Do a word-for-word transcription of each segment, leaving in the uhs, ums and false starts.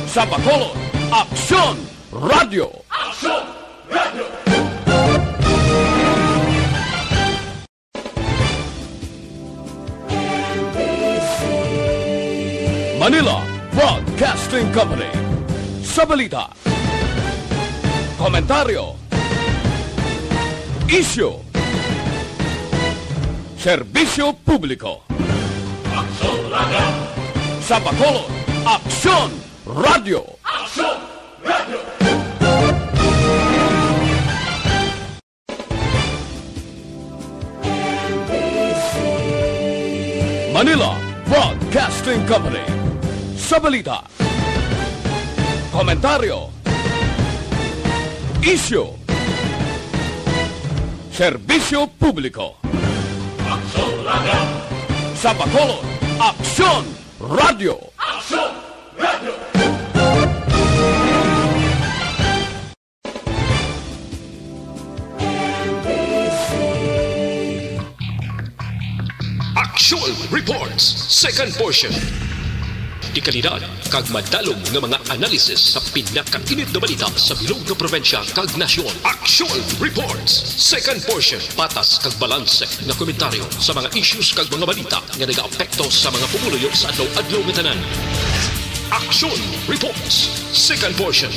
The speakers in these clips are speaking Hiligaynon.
Sa Bacolod, Aksyon Radio. Manila Broadcasting Company. Sa balita, komentaryo, isyu, serbisyo publiko. Sa Bacolod, Aksyon Radio. Manila Broadcasting Company. Sa balita, komentaryo, isyu, serbisyo publiko. Sa Bacolod, Aksyon Radio. Aksyon Reports, second portion. Dekalidad kag madalom nga mga analysis sa pinakainit nga balita sa bilog nga probinsya kag nasyon. Aksyon Reports, second portion. Patas kag balanse nga komentaryo sa mga issues kag mga balita nga nagaapekto sa mga pumuluyo sa adlaw-adlaw nga tanan. Aksyon Reports, second portion.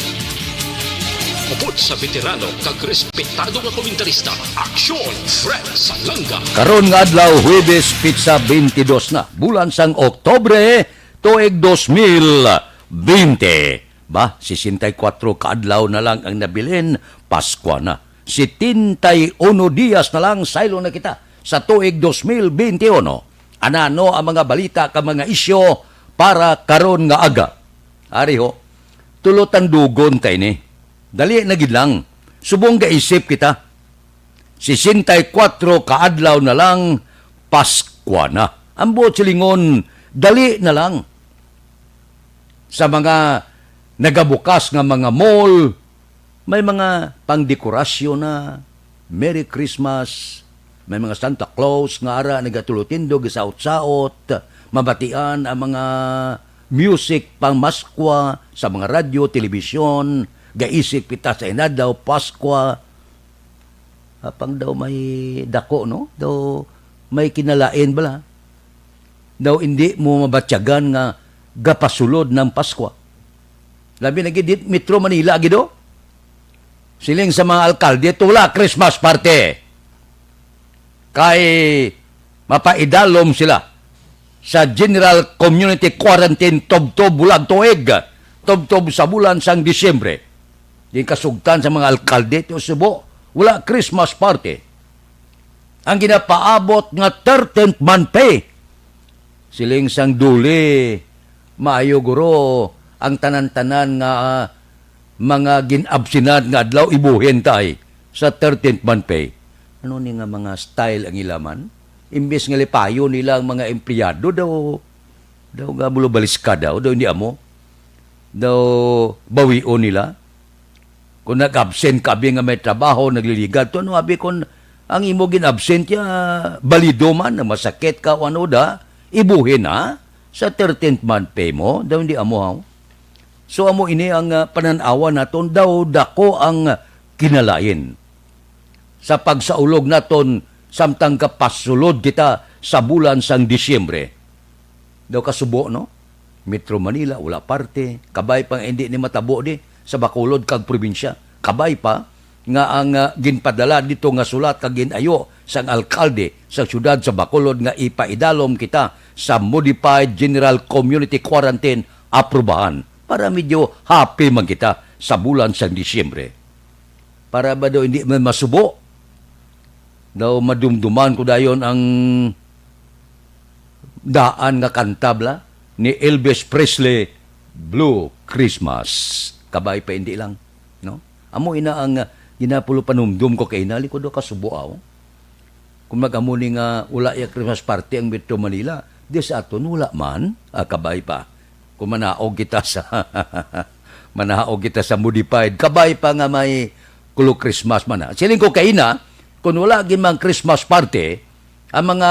Upod sa veterano kag respetado nga komentarista, Aksyon Fred Salanga. Karon nga adlaw, Huwebes, petsa twenty-two na, bulan sang Oktubre, tuig dos mil bente. Ba, sesenta y kuatro ka adlaw na lang ang nabilin, Paskwa na. Setenta y uno dias na lang, saylo na kita sa tuig dos mil bente uno. Anano ang mga balita kag mga isyu para karon nga aga? Ari ho, tulo tandugon ta ini. Dali na gid lang. Subong gaisip kita. Sesenta y kuatro ka adlaw na lang, Paskwa na. Ang buot silingon, dali na lang. Sa mga nagabukas nga mga mall, may mga pangdekorasyon na, Merry Christmas, may mga Santa Claus nga ara nagatulotindog, gisaot-saot, mabatian ang mga music pang Maskwa sa mga radyo, telebisyon, gaisip kita sa inadlaw, Paskwa. Apang daw may dako, no? Daw may kinalain bala. Daw hindi mo mabatyagan nga gapasulod ng Paskwa. Labi na gid dit Metro Manila, gid, oh. Siling sa mga alkalde, "Wala Christmas party. Kay mapaidalom sila sa General Community Quarantine tubtob bulag tuig, tubtob sa bulan sang Disyembre." Di kasugtan sa mga alkalde ti Subo, wala Christmas party. Ang ginapaabot nga thirteenth month pay. Siling sang DOLE, maayo guro ang tanan-tanan nga, ah, mga gin-absenan nga adlaw ibuhin tay sa thirteenth month pay. Ano ni nga mga style ang ilaman? Imbes nga lipayon nila ang mga empleyado daw, daw nga bulubaliska daw, daw hindi amo. Daw bawion nila. Kung nag-absent ka, abi nga may trabaho, nagliligad, to ano, abi, kung ang imo gin-absent ya, balido man, masakit ka o ano da, ibuhin na sa thirteenth month pay mo, daw hindi amo, haw. So, amo ini ang, ah, panan-awan naton, daw dako ang kinalain sa pagsaulog naton samtang kapasulod kita sa bulan sang Disyembre. Daw kasubo, no? Metro Manila, wala parte. Kabay pa nga hindi ni matabo di sa Bacolod kag probinsya. Kabay pa nga ang, ah, ginpadala dito nga sulat kag gin-ayo sang alkalde sa siyudad sa Bacolod nga ipaidalom kita sa modified general community quarantine aprubahan para medyo happy man kita sa bulan sang Disyembre. Para ba daw hindi man masubo? Daw madumduman ko dayon ang daan nga kanta bala ni Elvis Presley, Blue Christmas. Kabay pa hindi lang, no? Amo ina ang, ah, ginapulo panumdum ko kay inali ko do kasubo, aw. Kung mag-amo ni nga wala ya Christmas party ang Metro Manila, di sa aton wala man, ah, kabay pa. Kung manaog kita sa, manaog kita sa modified, kabay pa nga may kulo Christmas man na. Siling ko kaina, kung wala gid mang Christmas party, ang mga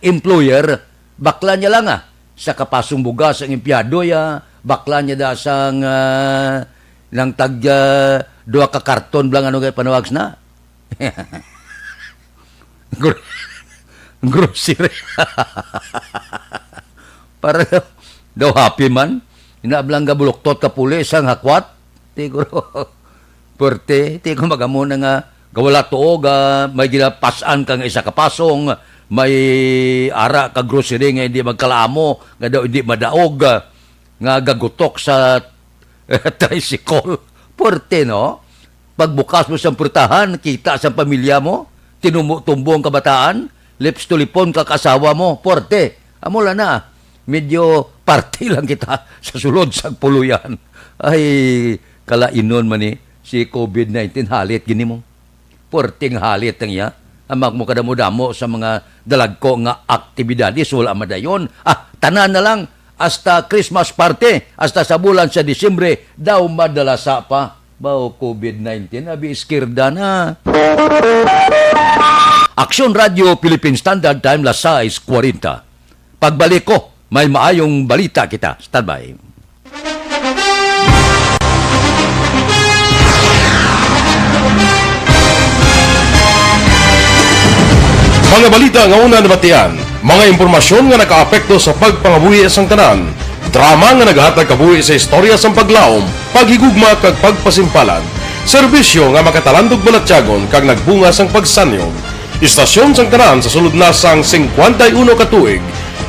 employer, bakla niya lang, ah. Sa kapasong bugas ang empleyado ya, Bakla niya da sang, ah, nang tag, ah, duha ka karton bala, ano kay panawag na? Gro-, grocery. Para daw, daw happy man. Ina bala nga buluktot ka puli sang hakwat. Ti ko, puwerte, ti ko, magamo na nga, nga wala tuo, ga, may ginapas-an ka nga isa ka pasong, may ara ka grocery nga hindi magkalaamo, nga daw hindi madaog, nga gagutok sa tricycle. Puwerte, no? Pagbukas mo sang purtahan, kita sang pamilya mo, tinumo-tumbo ang kabataan, lips to lipon ka kasawa mo, puwerte. Amo lang na, medyo party lang kita sa sulod sang puloy-an. Ay, kalainon man ni si COVID nineteen, halit gini mo. Puwerte nga halit ang iya. Amak mo kadamo-damo sa mga dalagko nga aktibidades, wala madayon. Ah, tanan na lang, hasta Christmas party, hasta sa bulan sa Disyembre, daw madalasa pa. Bao, COVID nineteen, abi, iskirda na. Aksyon Radyo Philippine Standard Time, las sais kuwarenta. Pagbalik ko, may maayong balita kita. Standby. Mga balita nga una nabatian, mga impormasyon nga nakaapekto sa pagpangabuhi sang tanan, drama nga nagahatag kabuhi sa istorya sang paglaom, paghigugma kag pagpasimpalan, serbisyo nga makatalandog balatyagon kag nagbunga sang pagsanyog. Istasyon sang tanan sa sulod na sang singkwenta y uno ka tuig.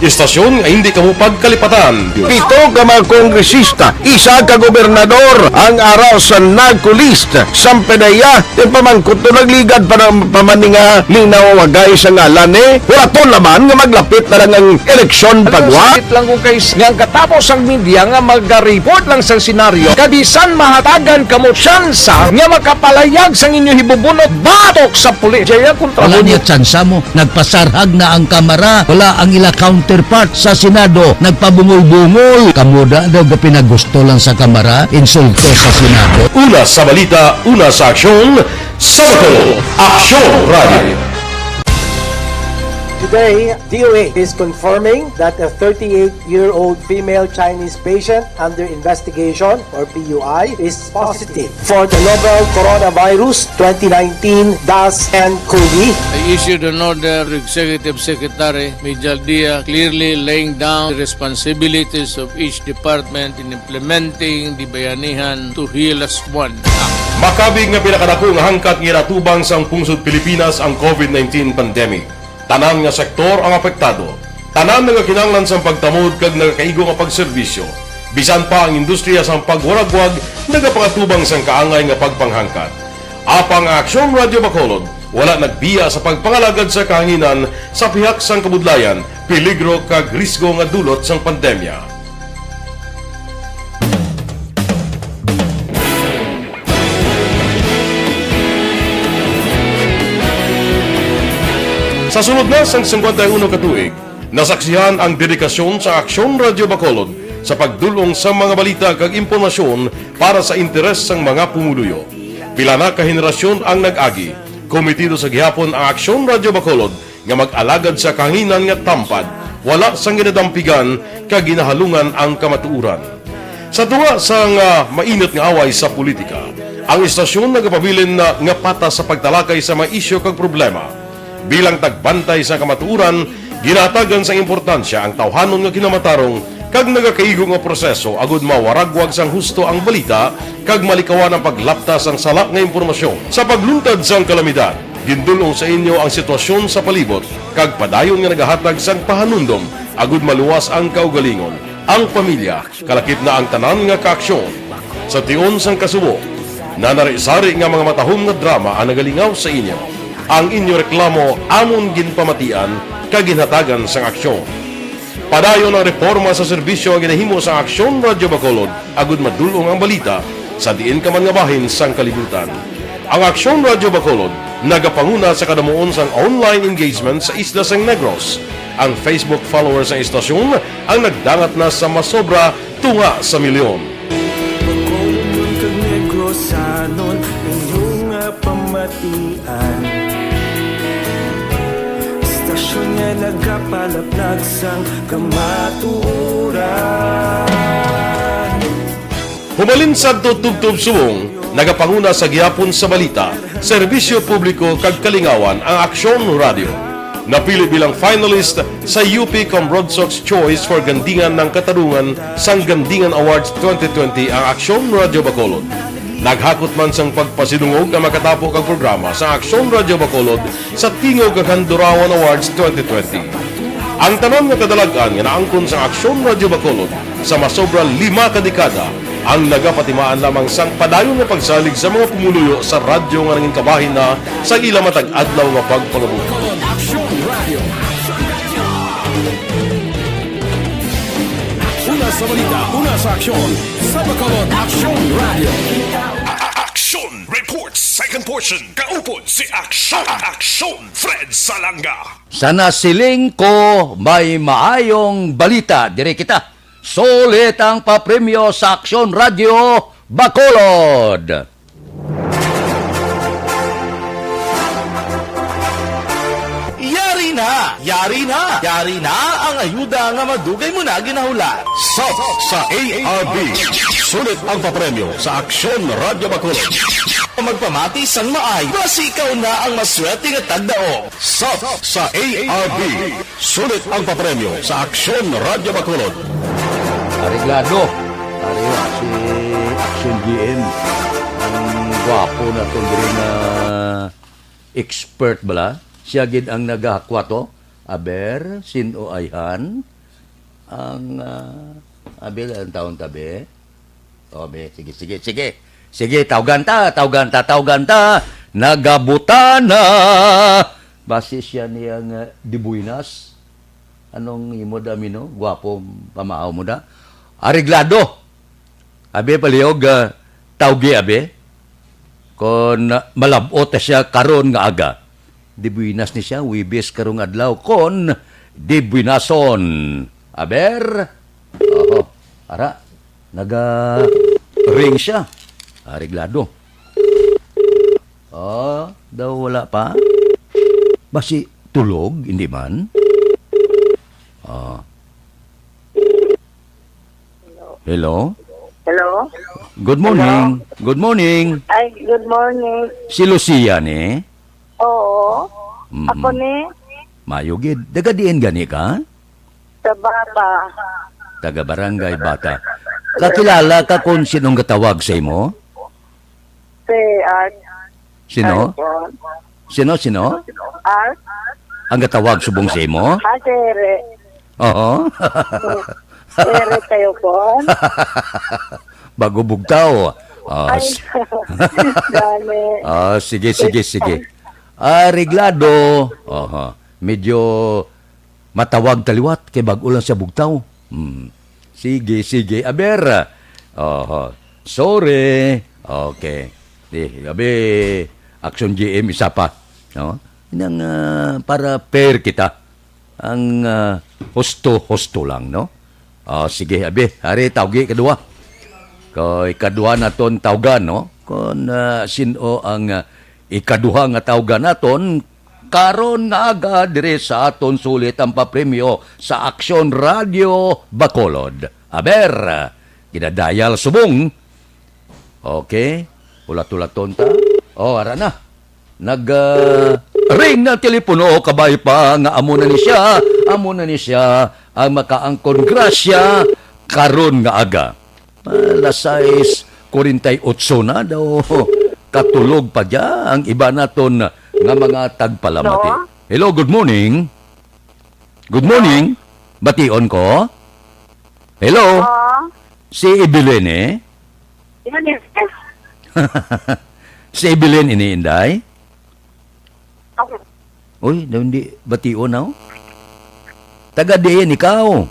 Istasyon nga hindi kamo pagkalipatan. Pito ka mga kongresista, isa ka gobernador ang ara sa NAGCO list. Sang PDEA, yung pamangkot to nagligad pa ng pamaninga, linaw wagay sa ngalan eh. Wala to naman nga maglapit na lang ang eleksyon pagwa. Sakit lang kung kay nga ang katapos ang media nga maga-report lang sa senaryo, kabisan mahatagan kamo tsansa nga makapalayag sang inyo hibubunot batok sa pulis. Jaya kontra Wala mo. Niya tsansa mo. Nagpasarhag na ang Kamara. Wala ang ila counterpart sa Senado. Nagpabungol-bungol. Kamo da daw gapinagusto lang sa Kamara. Insulto sa Senado. Una sa balita, una sa aksyon, sa Bacolod, Aksyon Radio. Today, D O A is confirming that a thirty-eight-year-old female Chinese patient under investigation, or P U I, is positive for the novel coronavirus twenty nineteen dash N cov. I issued an order to Executive Secretary Mijal Dia, clearly laying down the responsibilities of each department in implementing the Bayanihan to Heal Us One Act. Makabig nga pinakadako nga hangkat nga ginatubang sang pungsod Pilipinas ang COVID nineteen pandemic. Tanan nga sektor ang apektado. Tanan nagakinahanglan sang pagtamod kag nagakaigo nga pagserbisyo. Bisan pa ang industriya sang pagwaragwag nagapangatubang sang kaangay nga pagpanghangkat. Apang ang Aksyon Radyo Bacolod wala nagbiya sa pagpangalagad sa kahanginan sa pihak sang kabudlayan, peligro kag risgo nga dulot sang pandemya. Sa sulod na sang singkwenta y uno ka tuig, nasaksihan ang dedikasyon sa Aksyon Radyo Bacolod sa pagdul-ong sa mga balita kag impormasyon para sa interes sang mga pumuluyo. Pila na ka henerasyon ang nag-agi. Komitido sa gihapon ang Aksyon Radyo Bacolod nga mag-alagad sa kahanginan nga tampad, wala sang ginadampigan kag ginahalungan ang kamatuoran. Sa tunga sang, ah, mainit nga away sa politika, ang istasyon nagapabilin na nga patas sa pagtalakay sa mga isyu kag problema. Bilang tagbantay sa kamatuoran, ginahatagan sang importansya ang tawhanon nga kinamatarong kag nagakaigo nga proseso agud mawaragwag sang husto ang balita kag malikawan ang paglapta sang sala nga impormasyon. Sa pagluntad sang kalamidad, gindul-ong sa inyo ang sitwasyon sa palibot kag padayon nga nagahatag sang pahanumdom agud maluwas ang kaugalingon, ang pamilya, kalakip na ang tanan nga kaaksyon. Sa tion sang kasubo, nanari-sari nga mga matahom nga drama ang nagalingaw sa inyo. Ang inyo reklamo amon ginpamatian kag ginhatagan sang aksyon. Padayon ang reporma sa serbisyo nga ginahimo sang Aksyon Radyo Bacolod agud madul-ong ang balita sa diin ka man nga bahin sang kalibutan. Ang Aksyon Radyo Bacolod nagapanguna sa kadamuon sang online engagement sa isla sang Negros. Ang Facebook followers sang istasyon ang nagdangat na sa masobra tunga sa milyon. Bacolod kag Negros, sanon inyo nga pamatian. Istasyon nga nagapalaplag sang kamatuoran. Humalin sadto tubtob subong, nagapanguna sa gihapon sa balita, serbisyo publiko kag kalingawan ang Aksyon Radio. Napili bilang finalist sa U P Comrodsox Choice for Gandingan ng Katarungan sang Gandingan Awards twenty twenty ang Aksyon Radio Bacolod. Naghakot man sang pagpasidungog ang makatapo kag programa sa Aksyon Radio Bacolod sa Tingog kag Handurawan Awards twenty twenty. Ang tanan nga kadalag-an nga naangkon sa Aksyon Radio Bacolod sa masobra lima ka dekada ang nagapatimaan lamang sang padayon nga pagsalig sa mga pumuluyo sa radyo nga nangin kabahin na sa ila matag adlaw nga pagpangabuhi. Aksyon Radio. Una sa balita, una sa aksyon, sa Bacolod Aksyon Radio. A- a- Action Report, second portion. Kaupod si Aksyon, Aksyon Fred Salanga. Sa nasiling ko, may maayong balita. Diri kita. Sulit ang papremyo sa Aksyon Radio Bacolod. Yari na! Yari na! Yari na ang ayuda nga madugay mo na ginahulat. Sa, sa A R B, sulit ang papremyo sa Aksyon Radyo Bacolod. Magpamati sang maay, basi ikaw na ang maswerte nga tagdaog. Sa, sa A R B, sulit ang papremyo sa Aksyon Radyo Bacolod. Areglado. Ari na, si Action G M. Ang gwapo na to diri nga expert bala. Siya gid ang nagahakwat, oh. Aber, sin-o ayhan? Ang, ah, aber, ang taon tabi? Oh, be, sige, sige, sige. Sige, tawgan ta, tawgan ta, tawgan ta. Nagabutana. Basi siya niya nga dibuinas. Anong imo da, Mino? Gwapo, pamahaw mo da. Areglado. Abi, palihog, ah, tawgi, abi. Kon, ah, malab-ot na siya karon nga aga. Dibuinas ni siya, Webes karong adlaw. Kon, dibuinason. Aber? Oho. Ara, naga-ring siya. Areglado. Oh, daw wala pa? Basi tulog, hindi man? Oh. Hello? Hello? Good morning. Good morning. Ay, good morning. Si Lucia ni? Oo. Mhm. Ako ni? Mayo gid. Taga diin gani ka? Sa Bata. Taga Barangay Bata. Kakilala ka kung sinong gatawag sa imo? Si Art. Sino? Ano po? Sino, sino? Art? Ang gatawag subong sa imo? Ah, si Ere. Oo. Si Ere kayo po? Bago bugtaw. Ah, Ay, s- dami. Ah, sige, sige, sige. Ah, reglado. Oho. Medyo matawag ta liwat kay bag-o lang siya bugtaw. Hmm. Sige, sige. Aber. Oho. Sorry. Okay. Di, abi, Action G M isa pa. No? Nang, ah, para fair kita. Ang, ah, husto-husto lang, no? Ah, sige, abi. Ari, tawgi kadua. Kay kadua naton tawgan, no? Kung, ah, sin-o ang, ah, ikaduha nga tawgan naton, karon nga aga diri sa aton sulit ang papremyo sa Aksyon Radio Bacolod. Aber, ginadayal subong. Okay, ulat-ulaton ta. Oh, ara na. Nag, ah, ring na telepono, kabay pa nga amo na ni siya, amo na ni siya ang makaangkon grasya karon nga aga. Alas sais kuwarenta y otso na daw. Katulog pa dya ang iba naton nga mga tagpalamati. Hello? Hello, good morning. Good morning. Bation ko? Hello? Hello? Si Evelyn eh? Yun eh. Si Evelyn ini, Inday? Ako. Uy, daw hindi bation na, oh. Taga diin ikaw?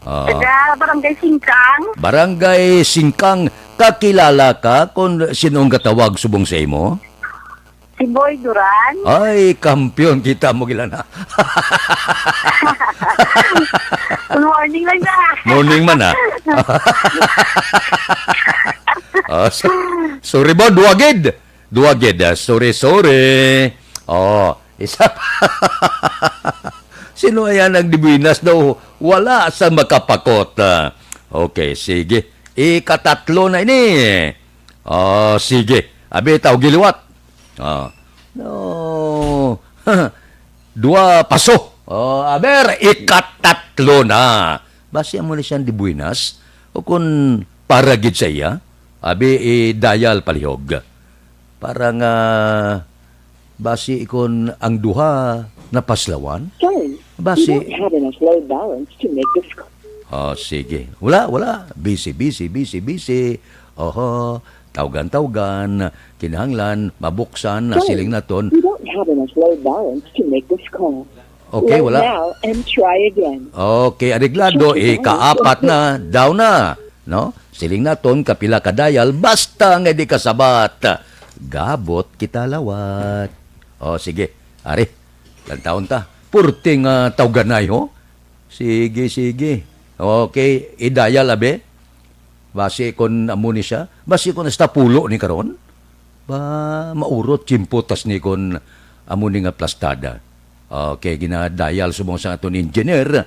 Ah. Taga Barangay Singkang. Barangay Singkang, kakilala ka kung sinong gatawag subong sa imo? Si Boy Duran. Ay, kampiyon kita mo gila na. Good morning lang na. Morning man, ah. Ah, so-, sorry ba? Duwagid. Duwagid, ah. Sorry, sorry. Oh, isa pa. Sino ayan ang dibuinas daw? Wala sa makapakot. Ah, okay, sige. Ikatatlo na ini. Oh, sige. Abi, tawgi liwat. Oh. No. Dua paso. Oh, aber, ikatatlo na. Basi amo ni siyang de buenas. O kung para gid sa iya, abi, i-dial palihog. Para nga, basi kon ang duha napaslawan, Sorry, basi you don't have enough low balance to make this call. Oh, sige. Wala, wala. Busy, busy, busy, busy. Oho, tawgan-tawgan. Kinahanglan, mabuksan, na Sorry, siling naton. You don't have enough low balance to make this call. Okay, Right wala. Now and try again. Okay, areglado, Check your ikaapat balance. Na, down na, no? Siling naton, kapila ka dial, basta nga di ka sabat. Gabot kita lawat. O, sige, ari, lantawon ta. Purting, ah, tawganay, ho? Sige, sige. Okay, i-dial, abi. Basi kon amo ni siya, basi kon hasta pulo ni karon, ba, maurot, tiyempo tas ni kon amo ni nga plastada. Okay, ginadial subong sa aton engineer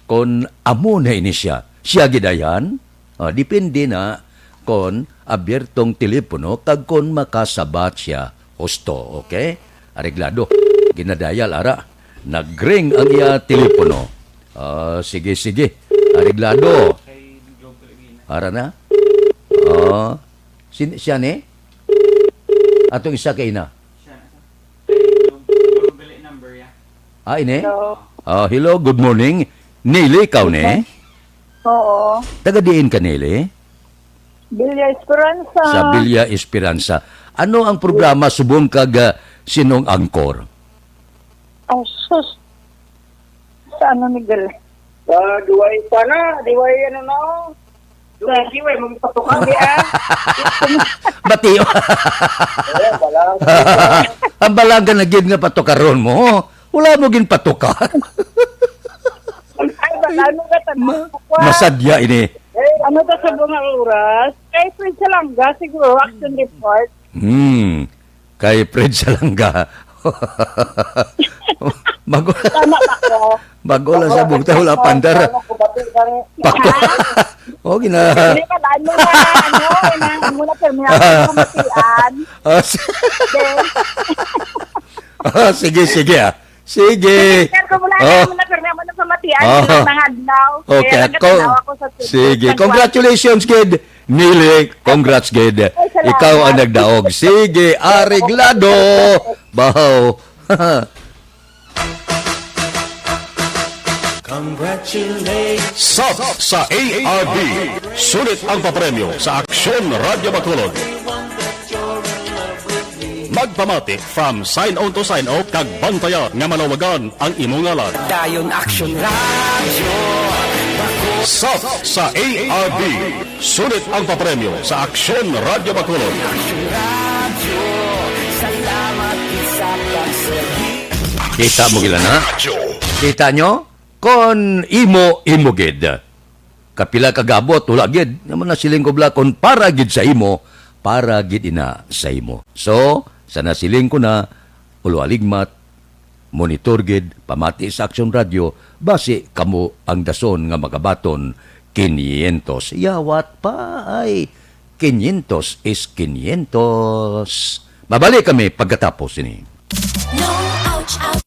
kon amo na ini siya. Siya gidayhan? Ah, depende na kon abiertong telepono kag kon makasabat siya husto, okay? Areglado. Ginadial, ara. Nagring ang iya telepono. Ah, sige, sige. Areglado. Ara na. Oh. Sin siya ni? Atong isa kay ina. Ah, ini? Hello. Ah, hello, good morning. Nelly, ikaw ni? Oo. Taga diin ka, Nelly? Villa Esperanza. Sa Villa Esperanza. Ano ang programa subong kag, ah, sinong angkor? Oh, sus. Sa ano, Miguel? Sa D Y pa na, D Y ano na, oh. Sa D Y, magpatukan di, ah. Bati. Eh, wala. Ang balang ka na gid nga patukaron mo. Wala mo gin patukar. Ay, baka ano ka, tanong Ma-, ko, ah. Masadya ini. Ano ka sa mga oras? Kay Prince Salanga, siguro, action report. Hmm. Kay Fred Salanga. Bago, Tama ba ko? Bago lang sa bugtaw, wala pandar. Tama ko ba, Fred? Pako. Ha? Oh, gina- Hindi ka ba, ano na, ano, na, muna, pero may ako pamatian. Oh, si- Then, Oh, sige, sige, ah. Sige. Sir, kung wala Oh. na, muna, pero may ako na pamatian, Oh. Mga adlaw. Okay, Kaya ako, nagkatanaw ako sa sige. Sa Congratulations, kid. Nili, congrats, gid. Ay, salamat. Ikaw ang nagdaog. Sige, areglado. Bahaw. Congratulations. Sap sa A R B. Sulit ang papremyo sa Aksyon Radyo Bacolod. Magpamati from sign on to sign off kag bantaya nga malawagan ang imo ngalan. Dayon Aksyon Radyo. Sap sa A R B. Sulit ang papremyo sa Aksyon Radyo Bacolod. Aksyon Radyo. Salamat sa pagserbi. Kita mo gila na? Kita nyo? Kon imo, imo gid. Kapila ka gabot, wala gid. Naman na siling ko bala, kon para gid sa imo, para gid ina sa imo. So, sa nasiling ko na, ulo aligmat, monitor gid, pamati sa Aksyon Radyo, basi kamo ang dason nga magabaton, quinientos. Yawat pa ay, quinientos is quinientos. Mabalik kami pagkatapos ini. No, ouch, ouch.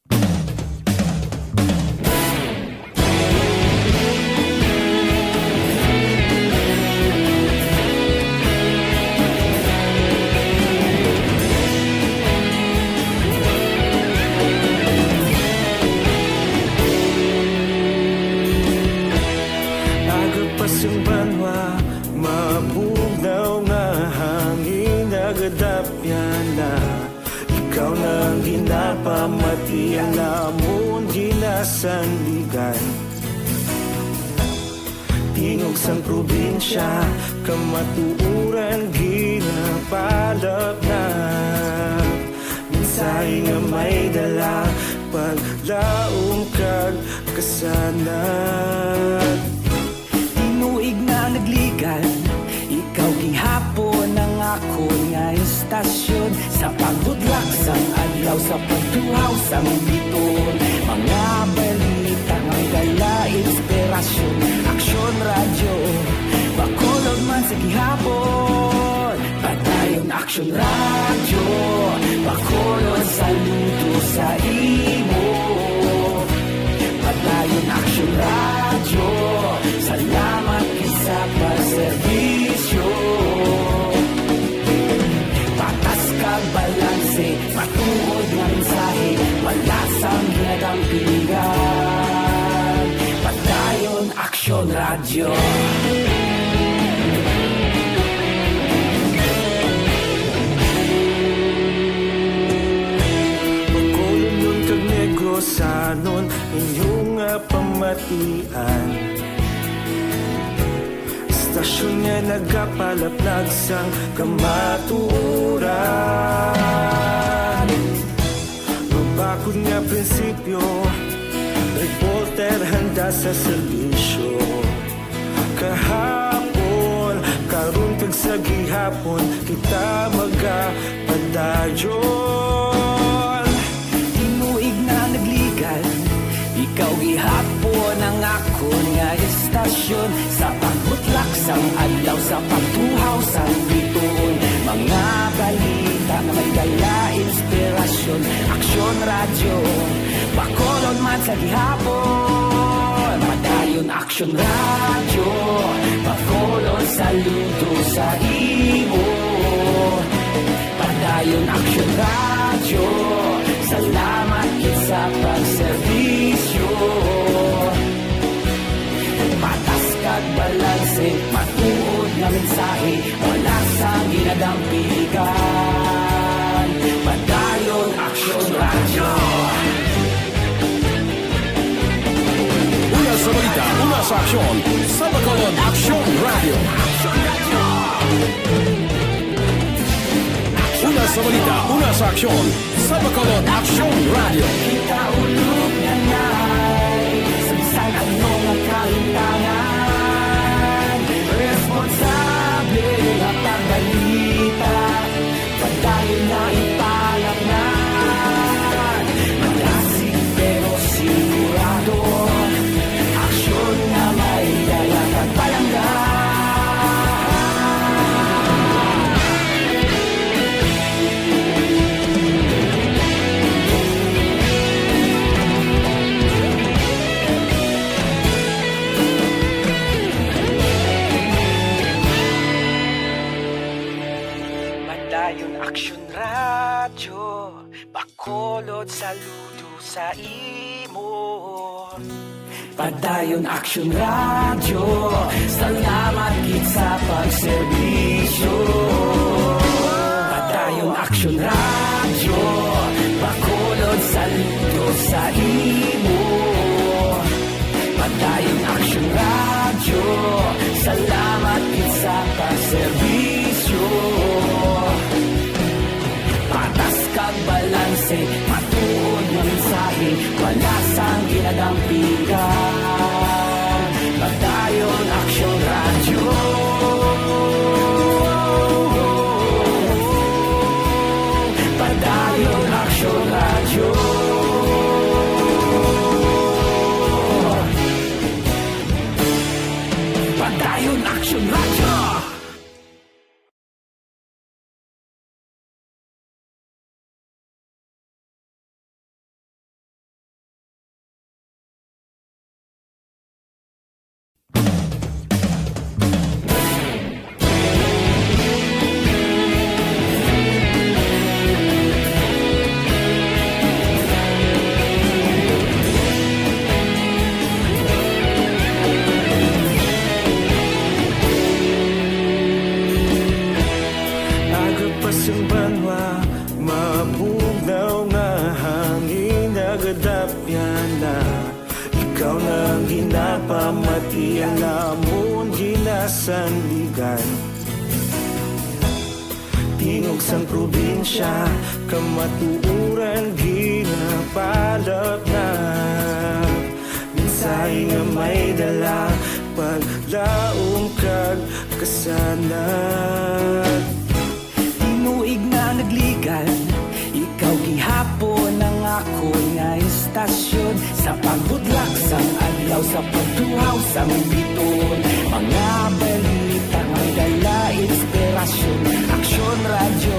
Aga pa sing banwa, mabugnaw nga hangin nagadapyan na. Ikaw na ang ginapamati, ang amon ginasandigan. Tingog sang probinsya, kamatuoran ginapalapnap. Mensahe nga may dala, paglaom kag kasanag. Tinuig na nagligan, ikaw gihapon ang akon nga istasyon. Sa pagbutlak sang adlaw, sa pagtuhaw sang biton, mga balita nga dala inspirasyon. Aksyon Radyo, Bacolod man sa Aksyon Radyo, Bacolod, saludo sa imo. Padayon Aksyon Radyo, salamat gid sa pagserbisyo. Patas kag balanse, matuod nga mensahe, wala sang ginadampigan. Padayon Aksyon Radyo. Bacolodnon kag Negrosanon, inyo nga pamatian. Estasyon nga nagapalaplag sang kamatuoran. Mabakod nga prinsipyo, reporter handa sa serbisyo. Kahapon, karon kag sa gihapon, kita magapadayon. Tinuig na nagligan, ikaw gihapon ang akon nga estasyon. Sa pagbutlak sang adlaw, sa pagtuhaw sang bituon, mga balita nga may dala inspirasyon. Aksyon Radyo, Bacolod man sa gihapon. Padayon Aksyon Radyo, Bacolod, saludo sa imo. Padayon Aksyon Radyo, salamat gid sa pagserbisyo. Patas kag balanse, matuod nga mensahe, wala sang ginadampigan. Padayon Aksyon Radyo. Una sa balita, una sa aksyon, sa Bacolod Aksyon Radyo. Una sa balita, una sa aksyon, sa Bacolod Aksyon Radyo. Kita ulog na nay, sa bisan ano nga kahimtangan, responsable nga pagbalita. Padayon na ipalapnan, malasig pero sigurado, aksyon nga may dala kag palangga. Padayon Aksyon Radyo, Bacolod, saludo sa imo. Padayon Aksyon Radyo, salamat gid sa pagserbisyo. Padayon Aksyon Radyo, Bacolod, saludo sa imo. Padayon Aksyon Radyo, salamat gid sa pagserbisyo. Patas kag balanse, matuod nga mensahe, wala sang ginadampigan. Padayon Aksyon Radyo. Padayon Aksyon Radyo. Padayon Aksyon Radyo. Aga pa sang banwa, mabugnaw nga hangin nagadapyan na. Ikaw na ang ginapamatian, amon ginasandigan. Tingog sang probinsya, kamatuoran ginapalatnat. Mensahe nga may dala, paglaom kag kasanag. Tinuig na nagligan, ikaw gihapon ang akon nga estasyon. Sa pagbudlak sang adlaw, sa pagtuhaw sang bituon, mga balita may dala inspirasyon. Aksyon Radyo,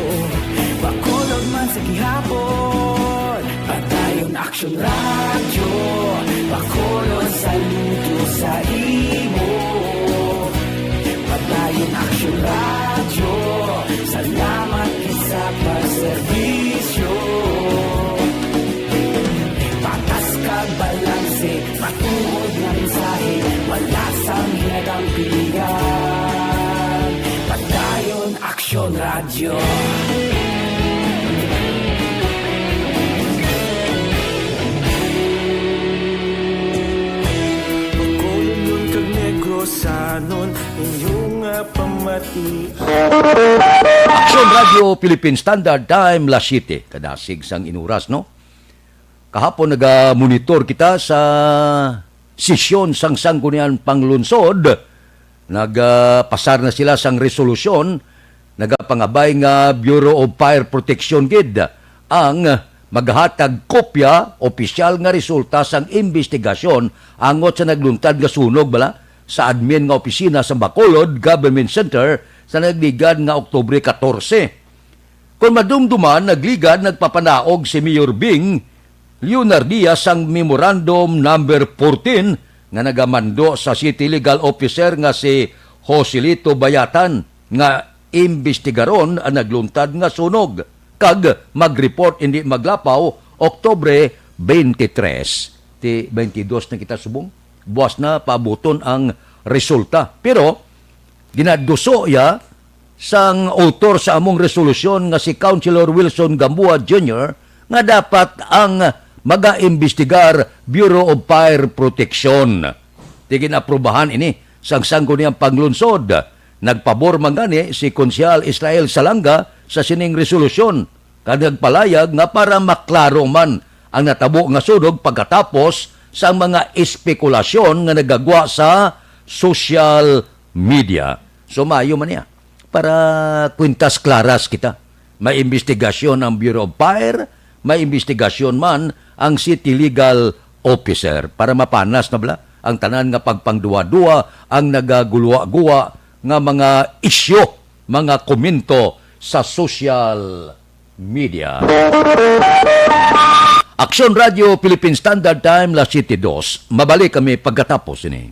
Aksyon Radyo, Bacolod, saludo sa imo. Padayon Aksyon Radyo, salamat kita sa pagserbisyo. Patas kag balanse, matuod nga mensahe, wala sang hinadaang pilihan. Padayon Aksyon Radyo. Bacolodnon kag Negrosanon, inyo nga pamati. Aksyon Radyo Philippine Standard Time, las siete. Kadasig sang inuras, no? Kahapon naga-monitor kita sa sesyon sang Sangguniang Panglungsod. Nagapasar na sila sang resolusyon, nagapangabay nga Bureau of Fire Protection gid ang maghatag kopya opisyal nga resulta sang imbestigasyon angot sa nagluntad nga sunog bala sa admin nga opisina sa Bacolod Government Center sa nagligad nga Oktubre katorse. Kon madumduman, nagligad nagpapanaog si Mayor Bing Leonardia sang Memorandum Number fourteen nga nagamando sa City Legal Officer nga si Joselito Bayatan nga imbestigaron ang nagluntad nga sunog kag mag-report indi maglapaw Oktubre twenty-three. Ti twenty-two na kita subong. Buwas na paabuton ang resulta. Pero ginaduso iya sang author sa among resolusyon nga si Councilor Wilson Gamboa Junior nga dapat ang magaimbestigar Bureau of Fire Protection. Ti gin-aprubahan ini sang Sangguniang Panglungsod. Nagpabor man gani si Konsehal Israel Salanga sa sining resolusyon kag nagpalayag nga para maklaro man ang natabo nga sunog pagkatapos sang mga espekulasyon nga nagagwa sa social media. So, maayo man niya para kwintas klaras kita. May imbestigasyon ang Bureau of Fire, may imbestigasyon man ang City Legal Officer para mapanas na bala ang tanan nga pagpangduwa-duwa, ang nagaguluwa-guwa nga mga isyu, mga komento sa social media. Aksyon Radyo Philippine Standard Time, las siete dos. Mabalik kami pagkatapos ini.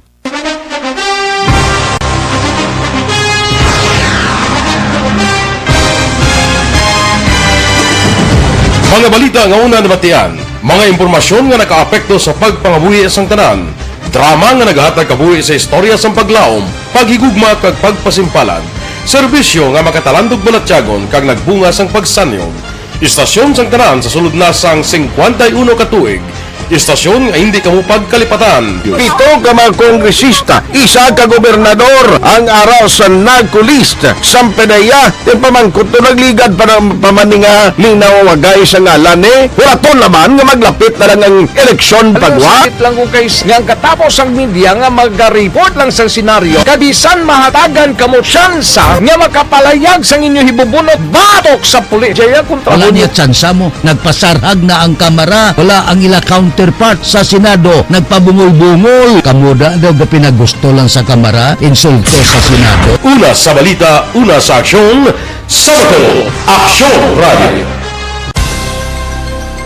Mga balita nga una nabatian, mga impormasyon nga nakaapekto sa pagpangabuhi sang tanan, drama nga nagahatag kabuhi sa istorya sang paglaom, paghigugma kag pagpasimpalan, serbisyo nga makatalandog balatyagon kag nagbunga sang pagsanyog. Istasyon sang tanan sa sulod na sang singkwenta y uno ka tuig. Istasyon nga hindi kamo pagkalipatan. Pito ka mga kongresista, isa ka gobernador ang ara sa narco list. Sampanaya, pamangkot to nagligad pa ng pamaninga linaw wagay sa ngalan ni Huraton naman nga maglapit na lang ang eleksyon pagwa. Sakit lang ko kay s-, nga ang katapos ang media nga mag-report lang sa senaryo, kabisan mahatagan kamo tsansa nga makapalayag sang inyo hibubunot batok sa pulis. Jaya kontra Wala mo. Niya tsansa mo. Nagpasarhag na ang Kamara. Wala ang ila counterpart sa Senado. Nagpabungol-bungol. Kamo da daw ga pinagusto lang sa Kamara. Insulto sa Senado. Una sa balita, una sa aksyon, sa Bacolod, Aksyon Radio.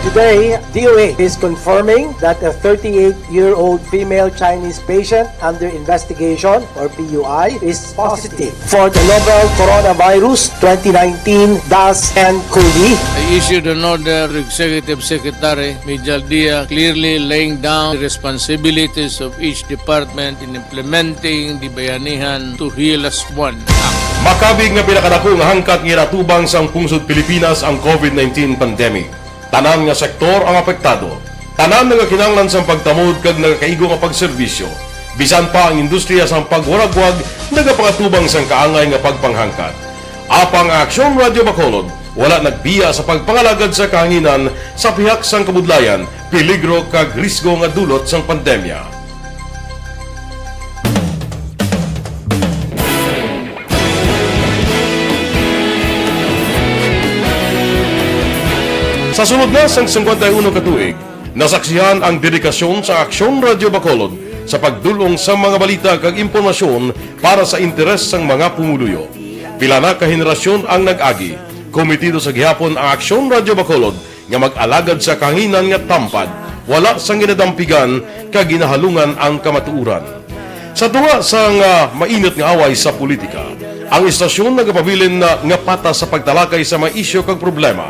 Today, D O A is confirming that a thirty-eight-year-old female Chinese patient under investigation, or P U I, is positive for the novel coronavirus twenty nineteen dash N cov. I issued an order to Executive Secretary Mijal Dia, clearly laying down the responsibilities of each department in implementing the Bayanihan to Heal As One Act. Makabig nga pinakadako nga hangkat nga ginatubang sang pungsod Pilipinas ang covid nineteen pandemic. Tanan nga sektor ang apektado. Tanan nagakinahanglan sang pagtamod kag nagakaigo nga pagserbisyo. Bisan pa ang industriya sang pagwaragwag nagapangatubang sang kaangay nga pagpanghangkat. Apang ang Aksyon Radio Bacolod wala nagbiya sa pagpangalagad sa kahanginan sa pihak sang kabudlayan, peligro kag risgo nga dulot sang pandemya. Sa sulod na sang singkwenta y uno ka tuig, nasaksihan ang dedikasyon sa Aksyon Radio Bacolod sa pagdul-ong sa mga balita kag impormasyon para sa interes sang mga pumuluyo. Pila na ka henerasyon ang nag-agi. Komitido sa gihapon ang Aksyon Radio Bacolod nga mag-alagad sa kahanginan nga tampad, Wala sang ginadampigan kag ginahalungan ang kamatuoran. Sa tunga sang, ah, mainit nga away sa politika, ang istasyon nagapabilin na nga patas sa pagtalakay sa mga isyu kag problema.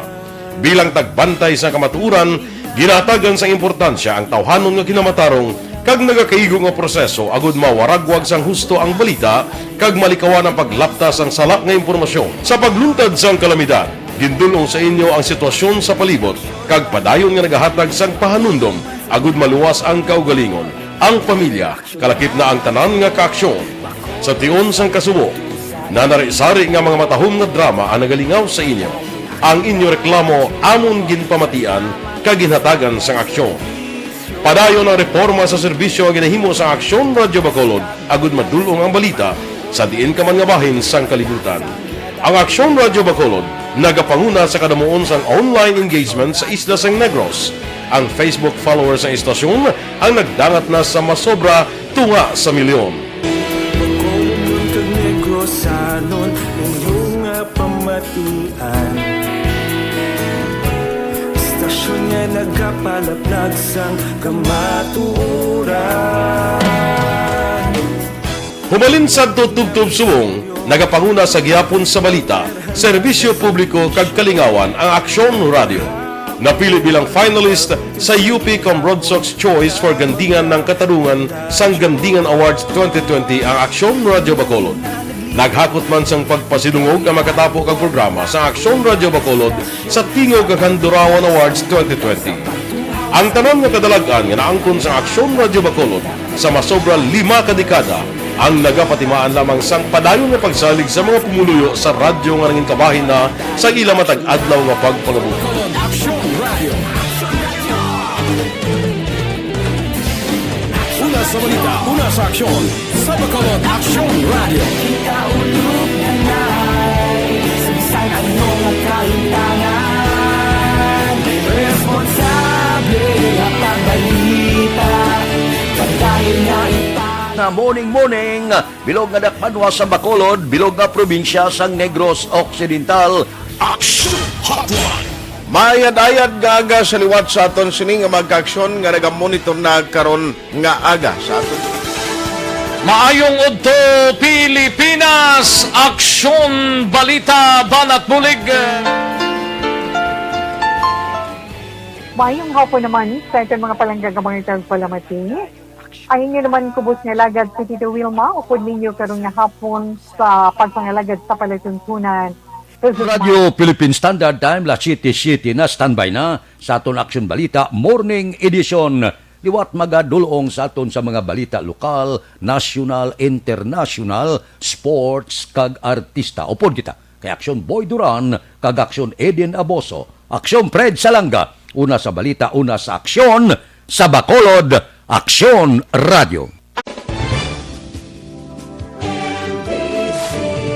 Bilang tagbantay sa kamatuoran, ginahatagan sang importansya ang tawhanon nga kinamatarong kag nagakaigo nga proseso agud mawaragwag sang husto ang balita kag malikawan ang paglapta sang sala nga impormasyon. Sa pagluntad sang kalamidad, gindul-ong sa inyo ang sitwasyon sa palibot kag padayon nga nagahatag sang pahanumdom agud maluwas ang kaugalingon, ang pamilya, kalakip na ang tanan nga kaaksyon. Sa tion sang kasubo, nanari-sari nga mga matahom nga drama ang nagalingaw sa inyo. Ang inyo reklamo amon ginpamatian kag ginhatagan sang aksyon. Padayon ang reporma sa serbisyo nga ginahimo sang Aksyon Radyo Bacolod agud madul-ong ang balita sa diin ka man nga bahin sang kalibutan. Ang Aksyon Radyo Bacolod nagapanguna sa kadamuon sang online engagement sa isla sang Negros. Ang Facebook followers sang istasyon ang nagdangat na sa masobra tunga sa milyon. Bacolod kag Negrosanon, inyo nga pamatian. Istasyon nga nagapalaplag sang kamatuoran. Humalin sadto tubtob subong, nagapanguna sa gihapon sa balita, serbisyo publiko kag kalingawan ang Aksyon Radyo. Napili bilang finalist sa U P Comrodsox Choice for Gandingan ng Katarungan sang Gandingan Awards twenty twenty ang Aksyon Radyo Bacolod. Naghakot man sang pagpasidungog ang makatapo kag programa sa Aksyon Radyo Bacolod sa Tingog kag Handurawan Awards twenty twenty. Ang tanan nga kadalag-an nga naangkon sa Aksyon Radyo Bacolod sa masobra lima ka dekada ang nagapatimaan lamang sang padayon nga pagsalig sa mga pumuluyo sa radyo nga nangin kabahin na sa ila matag adlaw nga pagpangabuhi. Aksyon Radyo. Una sa balita, una sa aksyon, sa Bacolod Aksyon Radyo. Kita ulog na nai, sa bisan ano nga kaintanan, responsable nga pagbalita, padayon nga ipang- Na morning, morning, bilog nga dakbanwa sa Bacolod, bilog nga probinsya sang Negros Occidental. Action Hotline. Maayad-ayad nga aga sa liwat sa aton sini nga mga kaaksyon nga nagamonitor na karon nga aga sa aton. Maayong udto, Pilipinas! Aksyon, balita, banat bulig. Maayong hapon naman sa aton mga palangga nga mga tagpalamati. Ang inyo naman kubos nga alagad si Tito Wilma, upod ninyo karon nga hapon sa pagpangalagad sa palatuntunan. Radyo Philippine Standard Time, las siete siete na, standby na sa aton Aksyon Balita Morning Edition. Liwat magadul-ong sa aton sa mga balita lokal, nasyonal, internasyonal, sports, kag artista. Upod kita kay Aksyon Boy Duran, kag Aksyon Eden Aboso, Aksyon Fred Salanga, una sa balita, una sa aksyon, sa Bacolod, Aksyon Radyo.